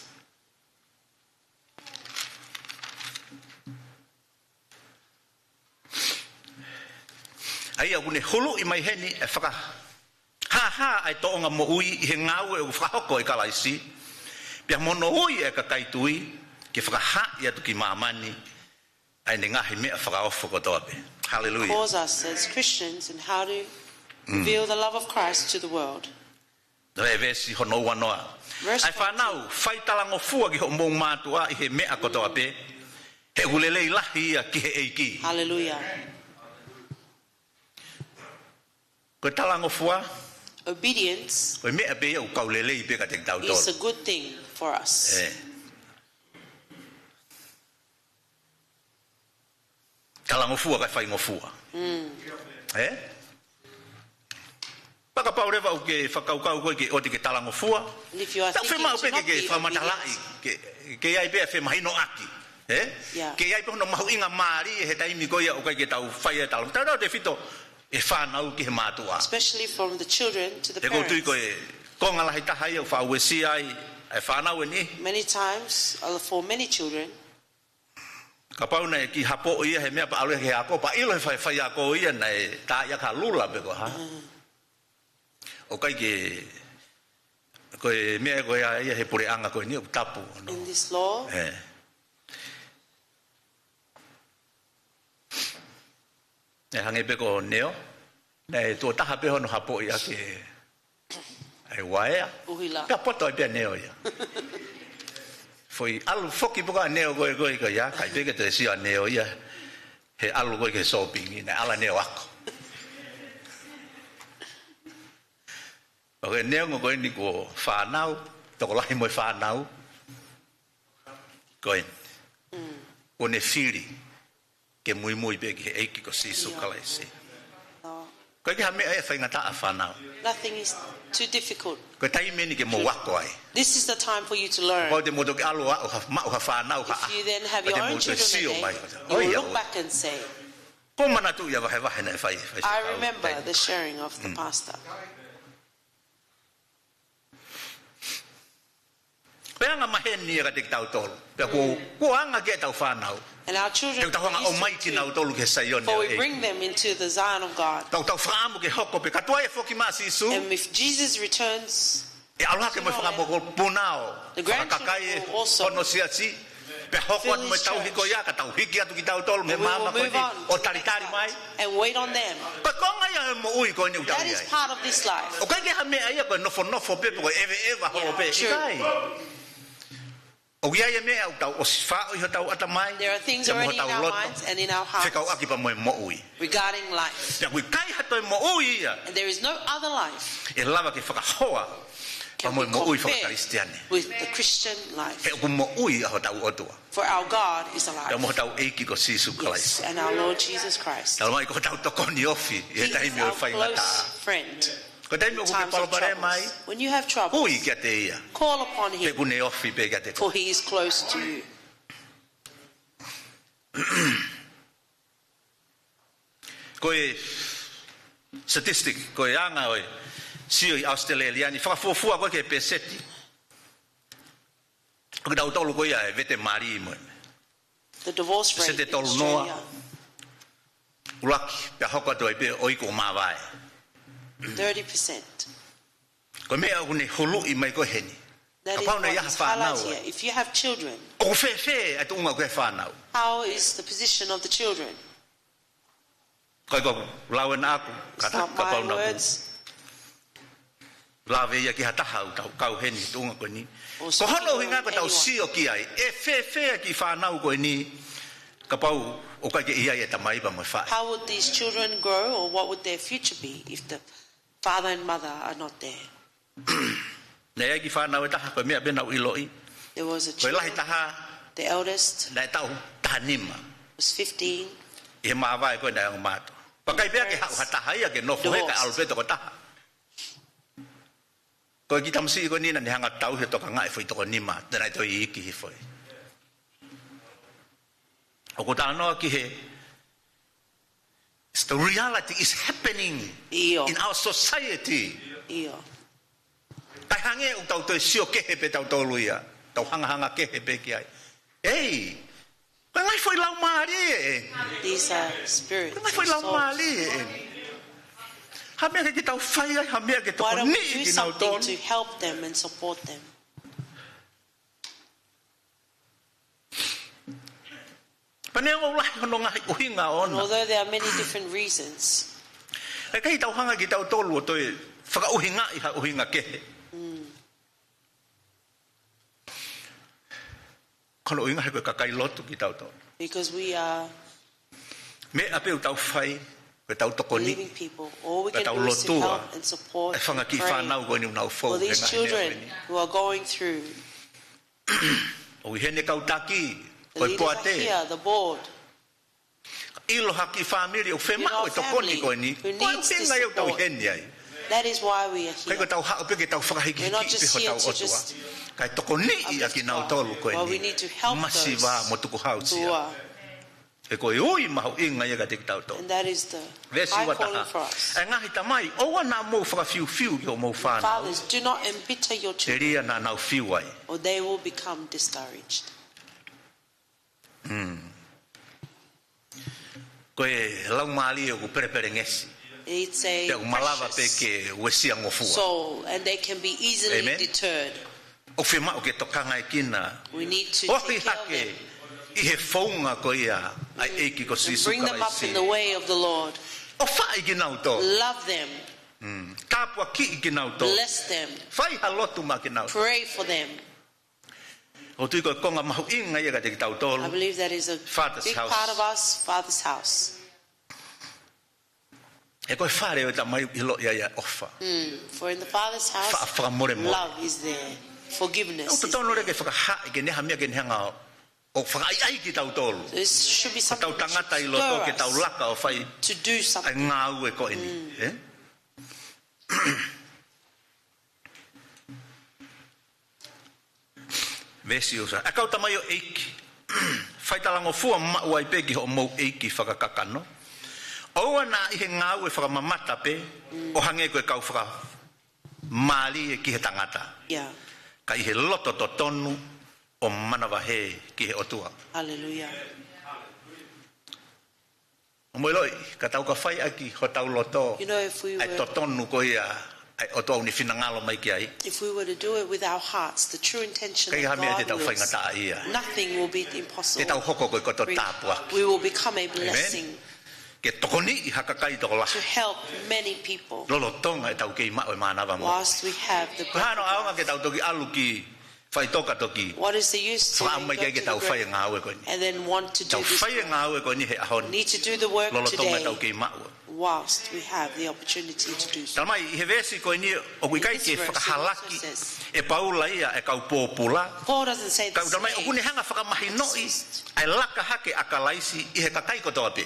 ʻA ia ʻoku ne huluʻi mai heni e fakahāhā ʻa e tōʻonga moʻui ʻi he ngāue ʻoku fakahoko ʻe Kalaisi, pea mo hono ui e kakai tui ke fakahaaʻi atu ki māmani ʻa ʻene ngaahi meʻa fakaofo kotoa pē. Hallelujah. Calls us as Christians and how to reveal the love of Christ to the world. Naʻe veesi hono uanoa. Verse twenty. ʻA e fānau, fai talangofua ki hoʻomou mātuʻa ʻi he meʻa kotoa pē, he ʻoku lelei lahi ia ki he ʻEiki. Hallelujah. Ko e talangofua, obedience, ko e meʻa pē ia ʻoku kau lelei pē kiate kitautolu. Is a good thing for us. Ē. Talangofua kae faingofua. Mm. Ē? Pea kapau leva ʻoku ke fakakaukau koe ke ʻoua te ke talangofua, and if you are thinking to not be obedient, tau fiemaʻu pē ke, ke fakamatalaʻi, ke, ke ʻi ai pē ʻa e femahinoʻaki. Ē? Yeah. Ke ʻi ai pē hono mahuʻingamālie he taimi ko ia ʻoku ʻikai ke tau fai ai e talangofua. Tautautefito e fānau ki he mātuʻa. Especially from the children to the parents. He ʻoku ou tui ko e konga lahi taha ia ʻoku faʻa uesia ai e fānau eni. Many times, uh, for many children, kapau naʻe kiʻi hapoʻi ia he meʻa pea ʻalu ia ki he ako, pea ʻilo he fai, faiako ia naʻe tā ia ka lula pe ko e hā. Mm. ʻOku ʻikai ke, ko e meʻa ko ia, ia he puleʻanga ko eni ʻoku tapu, no? In this law. Ē. ʻE hangē pē ko Neo, naʻe tuʻo taha pē hono hapoʻi ʻaki e uaea. ʻUhila. Pea poto ai pē ʻa Neo ia. Foʻi ʻalu foki pē ko ē ʻa Neo ko ē, ko ē, ko ia, ʻikai pē ke toe sio ʻa Neo ia he ʻalu ko ē ki he sōpingi, naʻe ʻalu ʻa Neo ʻo ako. ʻOku, neongo ko eni ko e fānau, tokolahi mo e fānau ko eni, mm, ʻoku ne fili ke muimui pē ki he ʻEiki ko Sīsū Kalaisi. ʻIo. ʻIo. ʻOku ʻikai ke ʻi ai ha meʻa ia ʻe faingataʻa, fānau. Nothing is too difficult. Ko e taimi eni ke mou ako ai. This is the time for you to learn. Kapau te mou toki ʻalu ʻo, ʻo ha, maʻu ha fānau ha ʻaho, pea te mou toe sio mai, ʻo ia, ʻo ia. If you then have your own children one day, you will look back and say, ʻoku ou manatuʻi ʻa e vahevahe naʻe fai, fai ʻi he kau taimi. I remember the sharing of the pastor. Ko e anga maheni ia kiate kitautolu. Pea kuo, mm, kuo anga ki ai ʻetau fānau. And our children are used to it. He ʻoku tau hanga ʻo ʻomai kinautolu ki he Saione ʻo e ʻEiki. For we bring them into the Zion of God. Tau, tau fakaʻamu ke hoko pē, ka tuai e foki mai ʻa Sīsū, and if Jesus returns, ʻe ʻalu hake mo e, sooner or later, fakamokopuna ʻo e fakakakai, the grandchildren will also fill his place. Hono siasi. Pea hoko atu mo e tauhi ko ia, ka tau hiki atu kitautolu mei he maama ko eni ʻo talitali mai. And we will move on to the next part and wait on them. Ko e konga ia ʻo e moʻui ko eni ʻoku tau ʻi ai. That is part of this life. ʻOku ʻikai ke ʻi ai ha meʻa ia ko e nofonofo pē, pe ko e ʻeveʻeva holo pē. Yeah, true. ʻIkai. ʻOku ʻi ai e meʻa ʻoku tau ʻosi faʻo ʻi hotau ʻatamai, pea mo hotau loto, fekauʻaki pea mo e moʻui. There are things already in our minds and in our hearts regarding life. Pea ʻoku ʻikai ha toe moʻui ia. And there is no other life ʻe lava ke fakahoa pea mo e moʻui fakakalisitiane. Can be compared with the Christian life. He ʻoku moʻui ʻa hotau ʻOtua. For our God is alive. Pea mo hotau ʻEiki ko Sīsū Kalaisi. Yes, and our Lord Jesus Christ. Talamai ko hotau tokoni ofi ʻi he taimi ʻo e faingataʻa. He is our close friend. Ko e taimi ʻoku ke palopalema ai, in times of troubles, when you have troubles, ui kiate ia. Call upon him, pe ʻoku ne ofi pē kiate koe. For he is close to you. Ko e statistic, ko e anga ʻo e sio ʻi ʻAositelēlia ni, fakafuofua ko ē ki he pēseti ʻo kitautolu ko ia ʻe vete mali mo e, the divorce rate in Australia, pēseti ʻe tolu noa. ʻUluaki, pea hoko atu ai pē ʻo iku ʻo māvae. Thirty percent. Ko e meʻa ʻoku ne huluʻi mai ko ē heni. That is what is highlighted here. Kapau naʻe ʻi ai ha fānau, if you have children, ʻoku fēfē ʻa e tuʻunga ʻoku ʻi ai e fānau? How is the position of the children? ʻIkai ko ʻeku lau ena ʻaʻaku, ka It's ta-, not kapau my naʻa ku words. Lave ia ki ha taha ʻoku tau kau heni he tuʻunga ko eni. Or Ko hono speaking ʻuhinga on ko ʻetau anyone. Sio ki ai. ʻE fēfē ʻa e kiʻi fānau ko eni, kapau ʻoku ʻikai ke ʻi ai e tamai pea mo e faʻē. How would these children grow, or what would their future be if the father and mother are not there? Naʻe ʻi ai e kiʻi fānau ʻe taha, ko e meʻa pē naʻá ku ʻiloʻi. There was a Ko e lahi child, taha, the eldest, naʻe taʻu taha nima. Was fifteen. ʻI he māvae ko ē naʻe ongo mātuʻa. Pea ʻikai pē ke haʻu ha taha ia ke nofo he kae ʻalu pē toko taha. Ko e kiʻi tamasiʻi ko eni naʻá ne hanga ʻo tauhi ʻo tokangaʻi e foʻi toko nima, te nai toi iki hifo ia. ʻOku ou talanoa ki he, it's the reality is happening ʻIo. In our society. ʻIo. Kae hangē ʻoku tau toe sio kehe pē tautolu ia, tau hangahanga kehe pē ki ai. Ei, ko e ngaahi foʻi laumālie ē. These are spirits Ko e ngaahi foʻi and souls. Laumālie ē. Ha meʻa ke tau fai ai, ha meʻa ke Why don't we tokoniʻi do something kinautolu. To help them and support them? Pea neongo ʻoku lahi hono ngaahi ʻuhinga And ʻoʻona. Although there are many different reasons, ʻE ʻikai tau hanga kitautolu ʻo toe fakaʻuhingaʻi ha ʻuhinga kehe. Mm. Ko hono ʻuhinga he ko e kakai lotu kitautolu. Because we are Meʻa pē ʻoku tau fai, ko ʻetau tokoni, believing people. All we ko can ʻetau do is to lotua help and support e fanga and kiʻi pray fānau ko eni ʻoku nau fou for he these ngaahi meʻa ko children eni. Who are going through. ʻOku ʻi heni e kau taki, The ko e leaders are poate. Here, the board. ʻIlo ha kiʻi fāmili ʻoku fiemaʻu e tokoni ko eni. You know, family who needs this support. Ko e ʻuhinga ia ʻoku tau ʻi heni ai. That is why we are here. ʻIkai ko ʻetau haʻu pē ke tau fakahikihikiʻi pē hotau ʻOtua. We're not just here to just Kae tokoniʻi ʻa kinautolu ko eni. But we need to help those who are. Masiva mo tukuhausia. He ko e ui mahuʻinga ia kiate kitautolu. And that is the high calling for us. Veesi ua taha. ʻE ngaahi tamai, ʻoua naʻa mou fakafiufiu ki hoʻomou fānau. Fathers, do not embitter your children, Telia naʻa nau fiu ai. Or they will become discouraged. Mm. Ko e laumālie ʻoku pelepelengesi. It's a precious soul, and they can be easily deterred. Pea ʻoku malava pē ke uesia ngofua. ʻĒmeni. ʻOku fiemaʻu ke tokangaekina. We need to take care of them. Ohi hake ʻi he founga ko ia ʻa e ʻEiki ko Sīsū Kalaisi. And bring them up in the way of the Lord. ʻOfaʻi kinautolu. Love them. Mm. Tāpuakiʻi kinautolu. Bless them. Fai ha lotu maʻa kinautolu. Pray for them. ʻOku ou tui ko e konga mahuʻinga ia kiate kitautolu. I believe that is a big part of us, Father's house. Father's house. He ko e fale ʻo e tamai ʻoku ʻiloʻi ai ʻa e ʻofa. Mm, for in the Father's house, Fa-, fakamolemole. Love is there. Forgiveness is there. ʻOku totonu leva ke fakahā ke ne hā meʻa ke ne hanga ʻo fakaʻaiʻai kitautolu. This should be something that should stir us to do something. Ko ʻetau tangata ʻi loto ke tau laka ʻo fai ʻa e ngāue ko eni. Mm. Eh? Veesi ʻoku sai. ʻA e kau tamaioʻeiki, fai talangofua maʻu ai pē ki hoʻomou ʻeiki fakakakano. ʻOua naʻa ʻi he ngāue fakamamata pē, ʻo hangē ko e kau fakamālie ki he tangata. Yeah. Ka ʻi he loto totonu ʻo manavahē ki he ʻOtua. Hallelujah. ʻOku mou ʻiloʻi, ka tau ka fai ʻaki hotau loto, You know, if we were ʻa e totonu ko ia, ʻa e ʻOtua ʻoku ne finangalo mai ki ai. If we were to do it with our hearts, the true intention of God wills, Ka ʻikai ha meʻa te tau faingataʻaʻia. Nothing will be impossible. Te tau hoko ko e koto tāpuaki. We, we will become a blessing. ʻĒmeni. Ke tokoniʻi ha kakai tokolahi. To help many people. Lolotonga ʻetau kei maʻu e mānava mo. Whilst we have the breath of life. Ko e hā hono ʻaonga ke tau toki ʻalu ki faʻitoka toki. What is the use to go to the grave and then want to do this work? Fakaʻamu mai ke tau fai e ngāue ko eni. Tau fai e ngāue ko eni he ʻaho ni. We need to do the work today. Lolotonga ʻetau kei maʻu. Whilst we have the opportunity to do so. Talamai, ʻi he veesi ko eni ʻoku ʻikai ke fakahalaki ʻe Paula ia e kau pōpula. In this verse, he also says, Paul doesn't say the same. Ka ʻoku talamai, ʻoku ne hanga fakamahinoʻi ʻa e laka hake ʻa Kalaisi ʻi he kakai kotoa pē.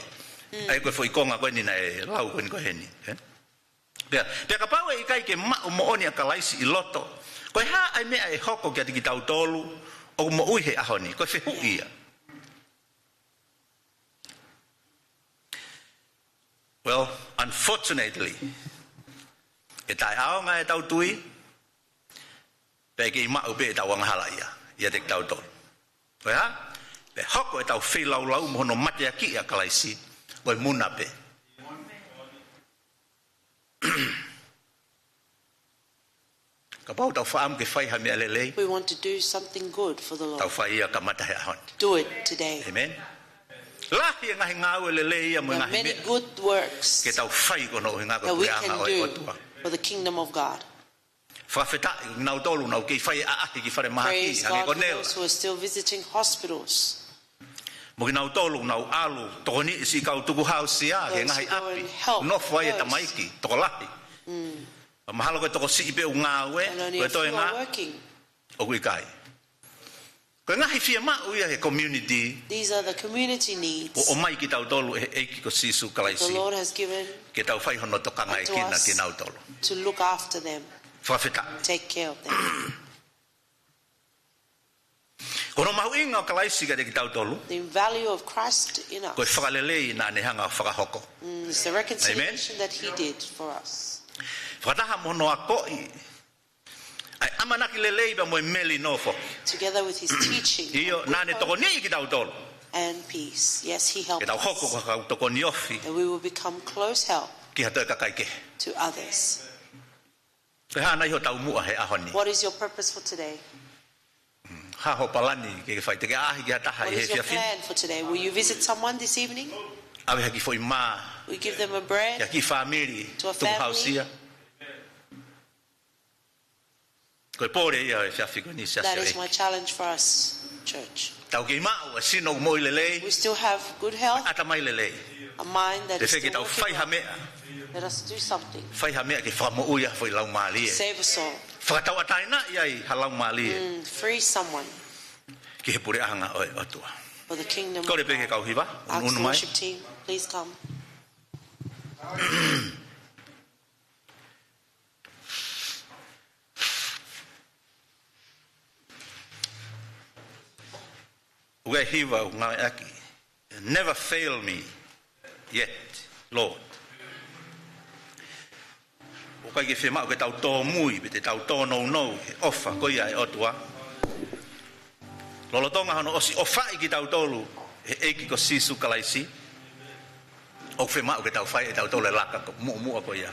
Mm. ʻA ia ko e foʻi konga ko eni naʻe lau ko eni ko heni. Eh? Pea, pea kapau ʻe ʻikai ke maʻu moʻoni ʻa Kalaisi ʻi loto, ko e hā ʻa e meʻa ʻe hoko kiate kitautolu ʻoku moʻui he ʻaho ni? Ko e fehuʻi ia. Well, unfortunately, ʻe taʻeʻaonga ʻetau tui, pea ʻe kei maʻu pē ʻetau angahala ia, ʻiate kitautolu. Ko e hā? Pea hoko ʻetau feilaulau mo hono mateakiʻi ʻa Kalaisi, ko e muna pē. Kapau tau fakaʻamu ke fai ha meʻa lelei. We want to do something good for the Lord. Tau fai ia kamata he ʻaho ni. Do it today. ʻĒmeni. Lahi e ngaahi ngāue lelei ia mo e There are ngaahi many meʻa good works ke tau fai ko hono ʻuhinga ko e that we puleʻanga can ʻo e do ʻOtua. for the kingdom of God. Fakafetaʻi, kinautolu ʻoku nau kei fai e ʻaʻahi ki fale mahaki, Praise hangē God ko for Nela. those who are still visiting hospitals. Mo kinautolu ʻoku nau ʻalu, tokoniʻi siʻi kau tukuhāusia, he Those ngaahi who go ʻapi, and help nofo ai e those tamaiki, tokolahi. Mm. Mahalo ko e tokosiʻi pē ʻoku ngāue, And only ko e a few toenga, are working. ʻoku ʻikai. Ko e ngaahi fiemaʻu ia he community, These are the community needs ʻoku ʻomai kitautolu ʻe he ʻEiki ko Sīsū that the Kalaisi, Lord has given ke tau fai hono tokangaʻi unto kina us kinautolu. to look after them, Fakafetaʻi. take care of them. Ko hono mahuʻinga ʻo Kalaisi kiate kitautolu, The value of Christ in us ko e fakalelei naʻa ne hanga ʻo fakahoko. Mm, it's the reconciliation Amen. that he did for us. Fakataha mo hono akoʻi ʻa e ʻamanaki lelei pea mo e melino foki. Together with his teaching ʻIo, of good naʻa ne hope tokoniʻi kitautolu and peace. Yes, he helped ke tau hoko us. ko ha kau tokoni ofi That we will become close help ki ha toe kakai kehe. to others. Ko e hā nai ho taumuʻa he ʻaho ni? What is your purpose for today? Hā ho palani ke ke fai, te ke ʻaʻahi ki ha taha What ʻi he is your efiafi ni? plan for today? Will you visit someone this evening? ʻAve ha kiʻi foʻi mā Will you give them a bread? ki ha kiʻi fāmili To a family? tukuhāusia. Ko e pole ia ʻo e efiafi ko eni, Siasi That ʻo e is my ʻEiki. challenge for us, church. Tau kei maʻu e sino moʻui lelei, We still have good health, ʻatamai lelei. a mind that Te is fē ke still tau working fai ha well. meʻa, Let us do something. fai ha meʻa ke fakamoʻui ai ha foʻi laumālie. Save a soul. Fakatauʻatāinaʻi ai ha laumālie Mm, free someone ki he puleʻanga ʻo e ʻOtua. for the kingdom Kole of pē ki he God. kau hiva, Ask unu the mai. worship team, please come. ʻOku ʻi ai e hiva ʻoku ngāueʻaki, "Never fail me yet, Lord." ʻOku ʻikai ke fiemaʻu ke tau tōmui, pe te tau tōnounou he ʻofa ko ia ʻa e ʻOtua. Lolotonga hono ʻosi ʻofaʻi kitautolu ʻe he ʻEiki ko Sīsū Kalaisi, ʻoku fiemaʻu ke tau fai ʻe tautolu e laka ko muʻomuʻa ko ia.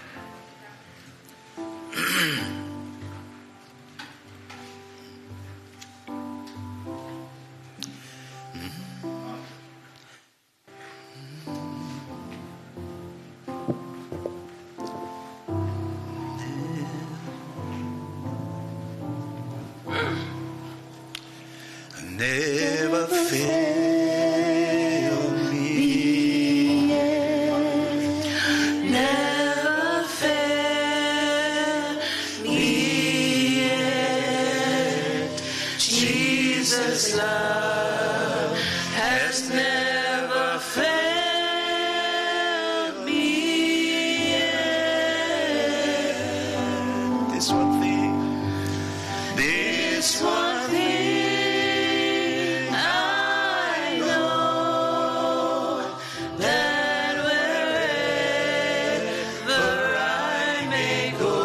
Never fail me yet. Never fail me yet. Jesus' love has never failed me yet. This one thing, this one thing I know, that wherever I may go,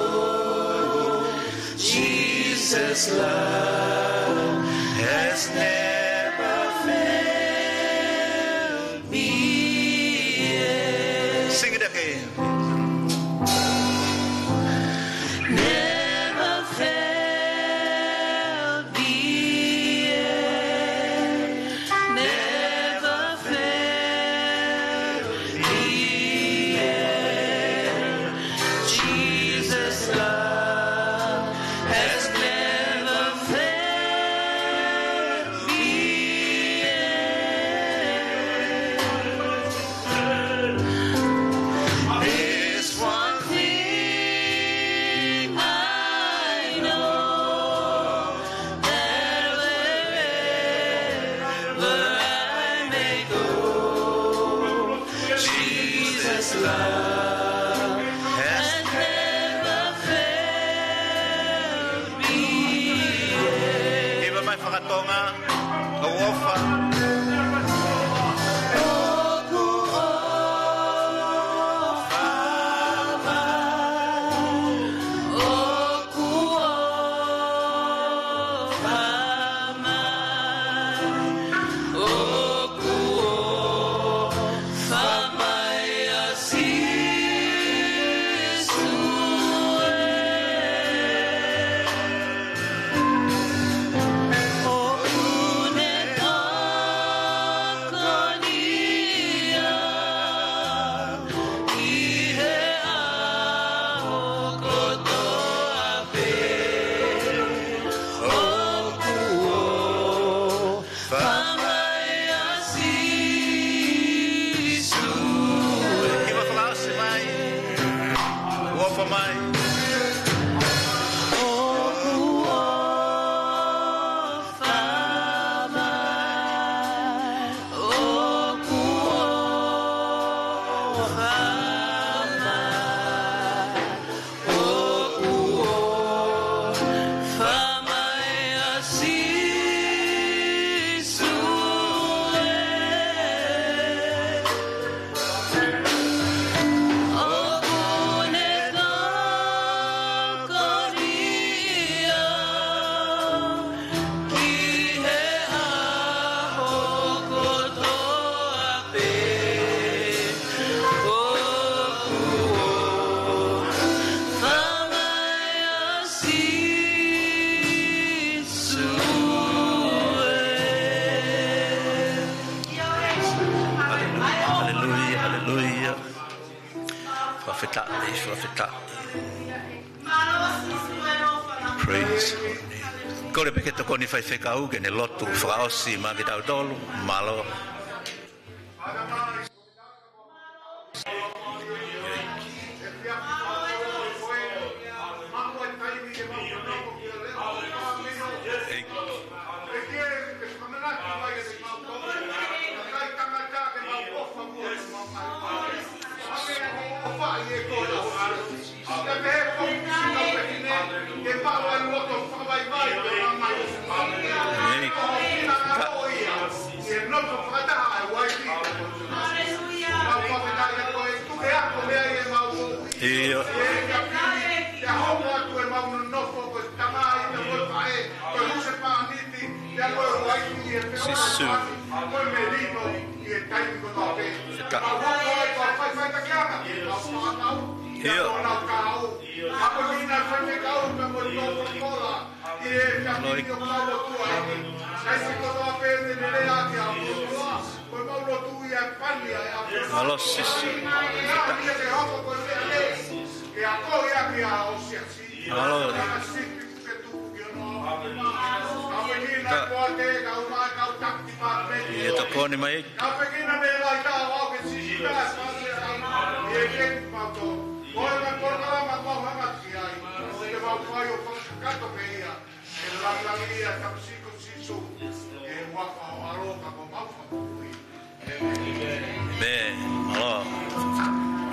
Jesus' love has never failed me yet. Sing it again. Never failed me yet. Never failed me yet. Jesus' love has never failed me yet. There's one thing I know, that wherever I may go, Jesus' love has never failed me yet. Hiva mai faka-Tonga, ʻoku ou ʻofa. ʻOku ou ʻofa mai, ʻoku ou ʻofa mai, ʻoku ou ʻofa mai ʻa Sīsū ē. ʻOku ne tō ʻOku ʻo fai mai ʻa Sīsū ē. ʻOku ne tokoni ia ki he ʻaho kotoa pē. ʻOku ʻo fai mai ʻa Sīsū ē. Haleluia, haleluia, haleluia. Fakafetaʻi, fakafetaʻi. Praise your name. Kole pē ke tokoni faifekau ke ne lotu fakaʻosi maʻa kitautolu. Mālō. ʻIo. Sīsū. ʻIo. Mālō Sīsū. Mālō. ʻIo, tokoni mai. ʻĒmeni. Mālō.